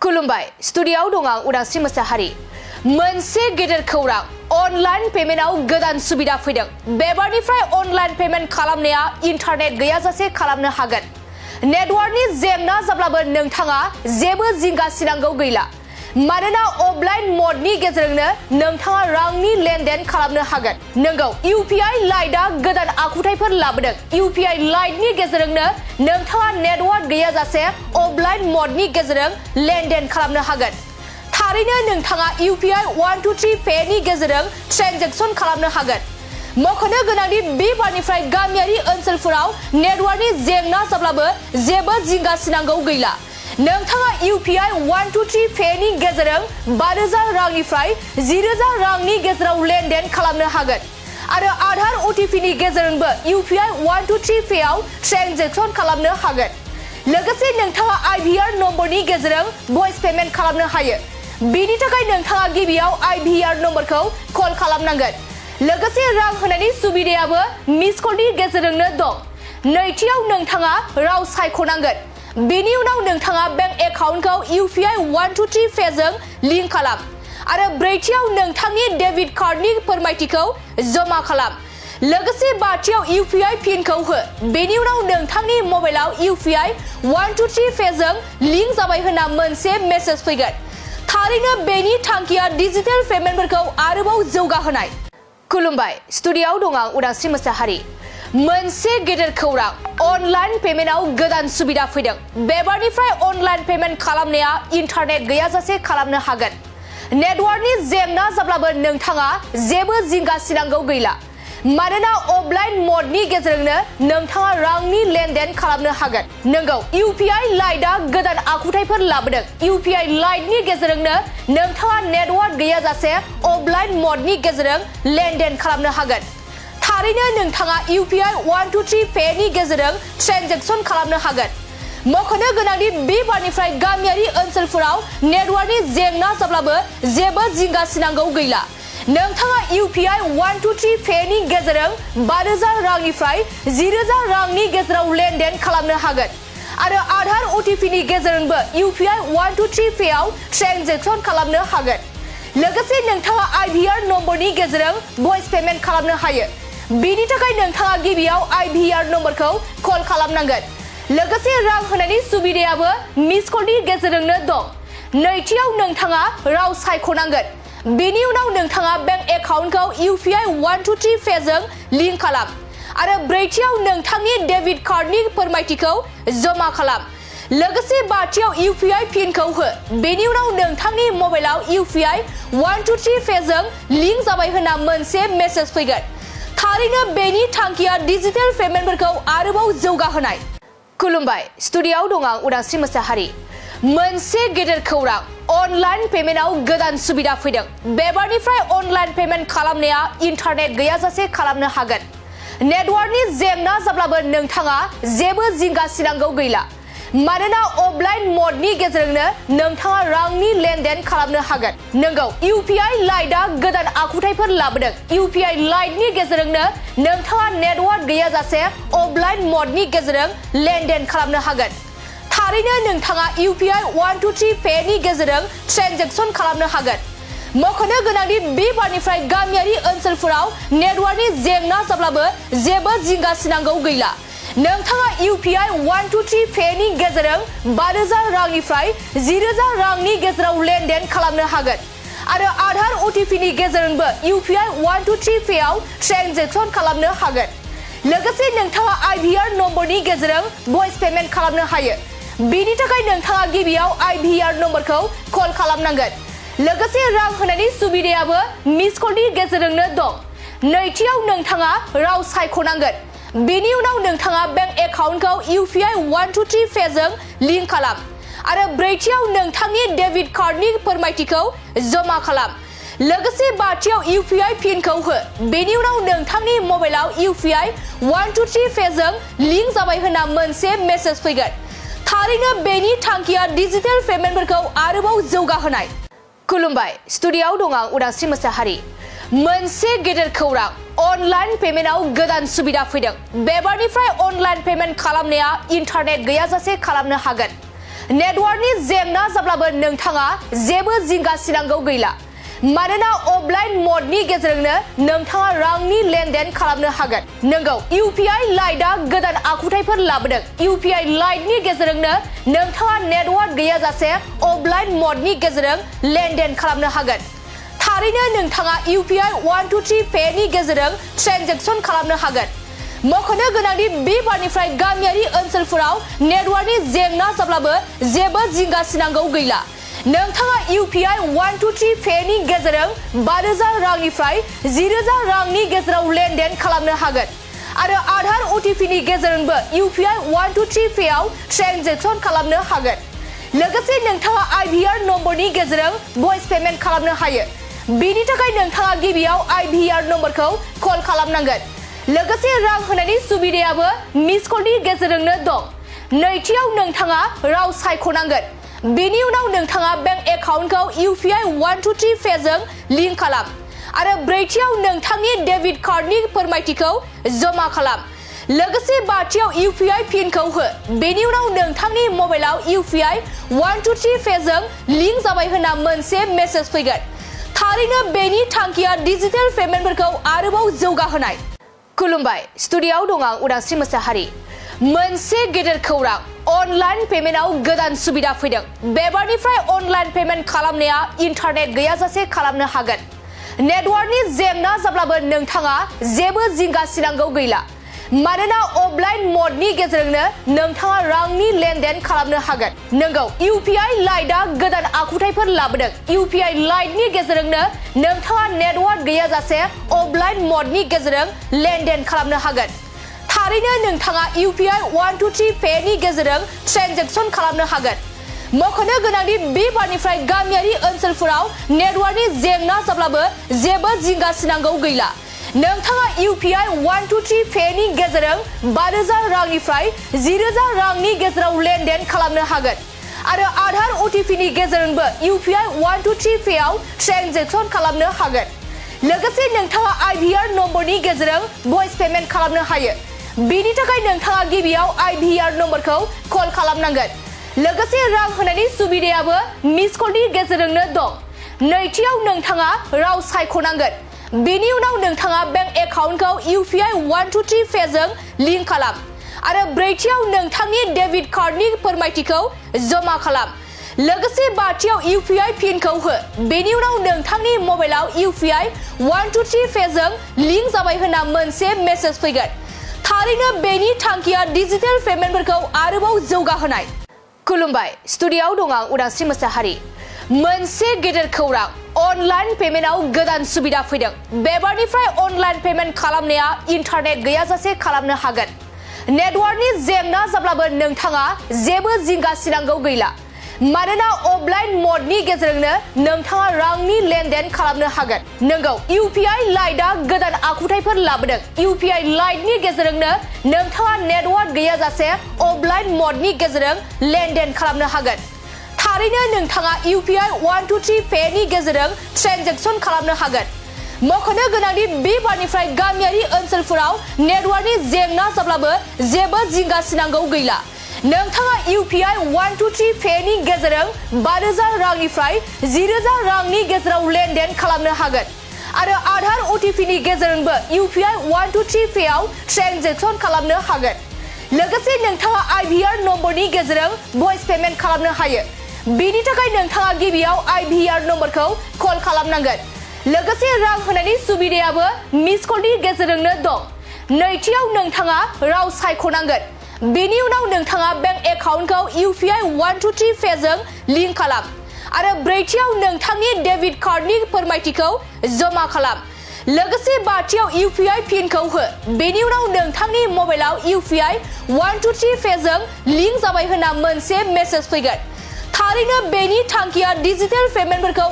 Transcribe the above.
खुलुमबाय स्टुडियोआव दं आं उदांस्रि मोसाहारि मोनसे गेदेर खौरां अनलाइन पेमेन्टआव गोदान सुबिदा फैदों बेबारनिफ्राय अनलाइन पेमेन्ट खालामनाया इन्टारनेट गैयाजासे खालामनो हागोन नेटवर्कनि जेंना जाब्लाबो नोंथाङा जेबो जिंगा सिनांगौ गैला मानोना अफलाइन मडनि गेजेरजोंनो नोंथाङा रांनि लेनदेन खालामनो हागोन नंगौ इउपिआई लाइटआ गोदान आखुथायफोर लाबोदों इउपिआई लाइटनि गेजेरजोंनो नोंथाङा नेटवर्क गैयाजासे अफलाइन मडनि गेजेरजों लेनदेन खालामनो हागोन थारैनो नोंथाङा इउपिआई 123 पे नि गेजेरजों ट्रेन्जेक्सन खालामनो हागोन मख'नो गोनांदि बे बारनिफ्राय गामियारि ओनसोलफोराव नेटवर्कनि जेंना जाब्लाबो जेबो जिंगा सिनांगौ गैला नोंथाङा इउपिआई 123 पे नि गेजेरजों 5,000 रांनिफ्राय 10,000 रांनि गेजेराव लेनदेन खालामनो हागोन आरो आधार ओटिपि नि गेजेरजोंबो इउपिआई 123 पे आव ट्रेन्जेक्सन खालामनो हागोन लोगोसे नोंथाङा आईवीआर नम्बरनि गेजेरजों भइस पेमेन्ट खालामनो हायो बेनि थाखाय नोंथाङा गिबियाव आईवीआर नम्बरखौ कल खालामनांगोन लोगोसे रां होनायनि सुबिदायाबो मिस कलनि गेजेरजोंनो दं नैथियाव नोंथाङा राव सायख'नांगोन बेनि उनाव नोंथाङा बेंक एकाउन्टखौ इउपिआई 123 पे जों लिंक खालाम आरो ब्रैथियाव नोंथांनि डेबिट कार्डनि फोरमायथिखौ जमा खालाम लोगोसे बाथियाव इउपिआई पिनखौ हो बेनि उनाव नोंथांनि मबाइलाव इउपिआई 123 पे जों लिंक जाबाय होनना मोनसे मेसेज फैगोन थारैनो बेनि थांखिया डिजिटेल पेमेन्टफोरखौ आरोबाव जौगाहोनाय खुलुमबाय स्टुडियोआव दं आं उदांस्रि मोसाहारि मोनसे गेदेर खौरां अनलाइन पेमेन्टआव गोदान सुबिदा फैदों बेबारनिफ्राय अनलाइन पेमेन्ट खालामनाया इन्टारनेट गैयाजासे खालामनो हागोन नेटवर्कनि जेंना जाब्लाबो नोंथाङा जेबो जिंगा सिनांगौ गैला मानोना अफलाइन मडनि गेजेरजोंनो नोंथाङा रांनि लेनदेन खालामनो हागोन नंगौ इउपिआई लाइटआ गोदान आखुथायफोर लाबोदों इउपिआई लाइटनि गेजेरजोंनो नोंथाङा नेटवर्क गैयाजासे अफलाइन मडनि गेजेरजों लेनदेन खालामनो हागोन थारैनो नोंथाङा इउपिआई 123 पे नि गेजेरजों ट्रेन्जेक्सन खालामनो हागोन मख'नो गोनांदि बे बारनिफ्राय गामियारि ओनसोलफोराव नेटवर्कनि जेंना जाब्लाबो जेबो जिंगा सिनांगौ गैला नोंथाङा इउपिआई 123 पे नि गेजेरजों 5,000 रांनिफ्राय 10,000 रांनि गेजेराव लेनदेन खालामनो हागोन आरो आधार ओटिपि नि गेजेरजोंबो इउपिआई 123 पे आव ट्रेन्जेक्सन खालामनो हागोन लोगोसे नोंथाङा आईवीआर नम्बरनि गेजेरजों भइस पेमेन्ट खालामनो हायो बेनि थाखाय नोंथाङा गिबियाव आईवीआर नम्बरखौ कल खालामनांगोन लोगोसे रां होनायनि सुबिदायाबो मिस कलनि गेजेरजोंनो दं नैथियाव नोंथाङा राव सायख'नांगोन बेनि उनाव नोंथाङा बेंक एकाउन्टखौ इउपिआई 123 पे जों लिंक खालाम आरो ब्रैथियाव नोंथांनि डेबिट कार्डनि फोरमायथिखौ जमा खालाम लोगोसे बाथियाव इउपिआई पिनखौ हो बेनि उनाव नोंथांनि मबाइलाव इउपिआई 123 पे जों लिंक जाबाय होनना मोनसे मेसेज फैगोन थारैनो बेनि थांखिया डिजिटेल पेमेन्टफोरखौ आरोबाव जौगाहोनाय खुलुमबाय स्टुडियोआव दं आं उदांस्रि मोसाहारि मोनसे गेदेर खौरां अनलाइन पेमेन्टआव गोदान सुबिदा फैदों बेबारनिफ्राय अनलाइन पेमेन्ट खालामनाया इन्टारनेट गैयाजासे खालामनो हागोन नेटवर्कनि जेंना जाब्लाबो नोंथाङा जेबो जिंगा सिनांगौ गैला मानोना अफलाइन मडनि गेजेरजोंनो नोंथाङा रांनि लेनदेन खालामनो हागोन नंगौ इउपिआई लाइटआ गोदान आखुथायफोर लाबोदों इउपिआई लाइटनि गेजेरजोंनो नोंथाङा नेटवर्क गैयाजासे अफलाइन मडनि गेजेरजों लेनदेन खालामनो हागोन थारैनो नोंथाङा इउपिआई 123 पे नि गेजेरजों ट्रेन्जेक्सन खालामनो हागोन मख'नो गोनांदि बे बारनिफ्राय गामियारि ओनसोलफोराव नेटवर्कनि जेंना जाब्लाबो जेबो जिंगा सिनांगौ गैला नोंथाङा इउपिआई 123 पे नि गेजेरजों 5,000 रांनिफ्राय 10,000 रांनि गेजेराव लेनदेन खालामनो हागोन आरो आधार ओटिपि नि गेजेरजोंबो इउपिआई 123 पे आव ट्रेन्जेक्सन खालामनो हागोन लोगोसे नोंथाङा आईवीआर नम्बरनि गेजेरजों भइस पेमेन्ट खालामनो हायो बेनि थाखाय नोंथाङा गिबियाव आईवीआर नम्बरखौ कल खालामनांगोन लोगोसे रां होनायनि सुबिदायाबो मिस कलनि गेजेरजोंनो दं नैथियाव नोंथाङा राव सायख'नांगोन बेनि उनाव नोंथाङा बेंक एकाउन्टखौ इउपिआई 123 पे जों लिंक खालाम आरो ब्रैथियाव नोंथांनि डेबिट कार्डनि फोरमायथिखौ जमा खालाम लोगोसे बाथियाव इउपिआई पिनखौ हो बेनि उनाव नोंथांनि मबाइलाव इउपिआई 123 पे जों लिंक जाबाय होनना मोनसे मेसेज फैगोन थारैनो बेनि थांखिया डिजिटेल पेमेन्टफोरखौ आरोबाव जौगाहोनाय खुलुमबाय स्टुडियोआव दं आं उदांस्रि मोसाहारि मोनसे गेदेर खौरां अनलाइन पेमेन्टआव गोदान सुबिदा फैदों बेबारनिफ्राय अनलाइन पेमेन्ट खालामनाया इन्टारनेट गैयाजासे खालामनो हागोन नेटवर्कनि जेंना जाब्लाबो नोंथाङा जेबो जिंगा सिनांगौ गैला मानोना अफलाइन मडनि गेजेरजोंनो नोंथाङा रांनि लेनदेन खालामनो हागोन नंगौ UPI लाइटआ गोदान आखुथायफोर लाबोदों UPI लाइटनि गेजेरजोंनो नोंथाङा नेटवर्क गैयाजासे अफलाइन मडनि गेजेरजों लेनदेन खालामनो हागोन थारैनो नोंथाङा UPI 123 पेनि गेजेरजों ट्रेन्जेक्सन खालामनो हागोन मख'नो गोनांदि बे बारनिफ्राय गामियारि ओनसोलफोराव नेटवर्कनि जेंना जाब्लाबो जेबो जिंगा सिनांगौ गैला नोंथाङा UPI 123 पेनि गेजेरजों 5,000 रांनिफ्राय 10,000 रांनि गेजेराव लेनदेन खालामनो हागोन आरो आधार OTPनि गेजेरजोंबो UPI 123 पेआव ट्रेन्जेक्सन खालामनो हागोन लोगोसे नोंथाङा IVR नम्बरनि गेजेरजों भइस पेमेन्ट खालामनो हायो बेनि थाखाय नोंथाङा गिबियाव IVR नम्बरखौ कल खालामनांगोन लोगोसे रां होनायनि सुबिदायाबो मिस कलनि गेजेरजोंनो दं नैथियाव नोंथाङा राव सायख'नांगोन बेनि उनाव नोंथाङा बेंक एकाउन्टखौ UPI 123 पेजों लिंक खालाम आरो ब्रैथियाव नोंथांनि डेबिट कार्डनि फोरमायथिखौ जमा खालाम लोगोसे बाथियाव UPI पिनखौ हो बेनि उनाव नोंथांनि मबाइलाव UPI 123 पेजों लिंक जाबाय होनना मोनसे मेसेज फैगोन थारैनो बेनि थांखिया डिजिटेल पेमेन्टफोरखौ आरोबाव जौगाहोनाय खुलुमबाय स्टुडिय'आव दं आं उदांस्रि मोसाहारि मोनसे गेदेर खौरां अनलाइन पेमेन्टआव गोदान सुबिदा फैदों बेबारनिफ्राय अनलाइन पेमेन्ट खालामनाया इन्टारनेट गैयाजासे खालामनो हागोन नेटवर्कनि जेंना जाब्लाबो नोंथाङा जेबो जिंगा सिनांगौ गैला मानोना अफलाइन मडनि गेजेरजोंनो नोंथाङा रांनि लेनदेन खालामनो हागोन नंगौ UPI लाइटआ गोदान आखुथायफोर लाबोदों UPI लाइटनि गेजेरजोंनो नोंथाङा नेटवर्क गैयाजासे अफलाइन मडनि गेजेरजों लेनदेन खालामनो हागोन थारैनो नोंथाङा UPI 123 पेनि गेजेरजों ट्रेन्जेक्सन खालामनो हागोन मख'नो गोनांदि बे बारनिफ्राय गामियारि ओनसोलफोराव नेटवर्कनि जेंना जाब्लाबो जेबो जिंगा सिनांगौ गैला नोंथाङा UPI 123 पेनि गेजेरजों 5,000 रांनिफ्राय 10,000 रांनि गेजेराव लेनदेन खालामनो हागोन आरो आधार OTPनि गेजेरजोंबो UPI 123 पेआव ट्रेन्जेक्सन खालामनो हागोन लोगोसे नोंथाङा IVR नम्बरनि गेजेरजों भइस पेमेन्ट खालामनो हायो बेनि थाखाय नोंथाङा गिबियाव IVR नम्बरखौ कल खालामनांगोन लोगोसे रां होनायनि सुबिदायाबो मिस कलनि गेजेरजोंनो दं नैथियाव नोंथाङा राव सायख'नांगोन बेनि उनाव नोंथाङा बेंक एकाउन्टखौ UPI 123 पेजों लिंक खालाम आरो ब्रैथियाव नोंथांनि डेबिट कार्डनि फोरमायथिखौ जमा खालाम लोगोसे बाथियाव UPI पिनखौ हो बेनि उनाव नोंथांनि मबाइलाव UPI 123 पेजों लिंक जाबाय होनना मोनसे मेसेज फैगोन थारैनो बेनि थांखिया डिजिटेल पेमेन्टफोरखौ आरोबाव जौगाहोनाय खुलुमबाय स्टुडिय'आव दं आं उदांस्रि मोसाहारि मोनसे गेदेर खौरां अनलाइन पेमेन्टआव गोदान सुबिदा फैदों बेबारनिफ्राय अनलाइन पेमेन्ट खालामनाया इन्टारनेट गैयाजासे खालामनो हागोन नेटवर्कनि जेंना जाब्लाबो नोंथाङा जेबो जिंगा सिनांगौ गैला मानोना अफलाइन मडनि गेजेरजोंनो नोंथाङा रांनि लेनदेन खालामनो हागोन नंगौ UPI लाइटआ गोदान आखुथायफोर लाबोदों UPI लाइटनि गेजेरजोंनो नोंथाङा नेटवर्क गैयाजासे अफलाइन मडनि गेजेरजों लेनदेन खालामनो हागोन थारैनो नोंथाङा UPI 123 पेनि गेजेरजों ट्रेन्जेक्सन खालामनो हागोन मख'नो गोनांदि बे बारनिफ्राय गामियारि ओनसोलफोराव नेटवर्कनि जेंना जाब्लाबो जेबो जिंगा सिनांगौ गैला नोंथाङा UPI 123 पेनि गेजेरजों 5,000 रांनिफ्राय 10,000 रांनि गेजेराव लेनदेन खालामनो हागोन आरो आधार OTPनि गेजेरजोंबो UPI 123 पेआव ट्रेन्जेक्सन खालामनो हागोन लोगोसे नोंथाङा IVR नम्बरनि गेजेरजों भइस पेमेन्ट खालामनो हायो बेनि थाखाय नोंथाङा गिबियाव IVR नम्बरखौ कल खालामनांगोन लोगोसे रां होनायनि सुबिदायाबो मिस कलनि गेजेरजोंनो दं नैथियाव नोंथाङा राव सायख'नांगोन बेनि उनाव नोंथाङा बेंक एकाउन्टखौ UPI 123 पेजों लिंक खालाम आरो ब्रैथियाव नोंथांनि डेबिट कार्डनि फोरमायथिखौ जमा खालाम लोगोसे बाथियाव UPI पिनखौ हो बेनि उनाव नोंथांनि मबाइलाव UPI 123 पेजों लिंक जाबाय होनना मोनसे मेसेज फैगोन थारैनो बेनि थांखिया डिजिटेल पेमेन्टफोरखौ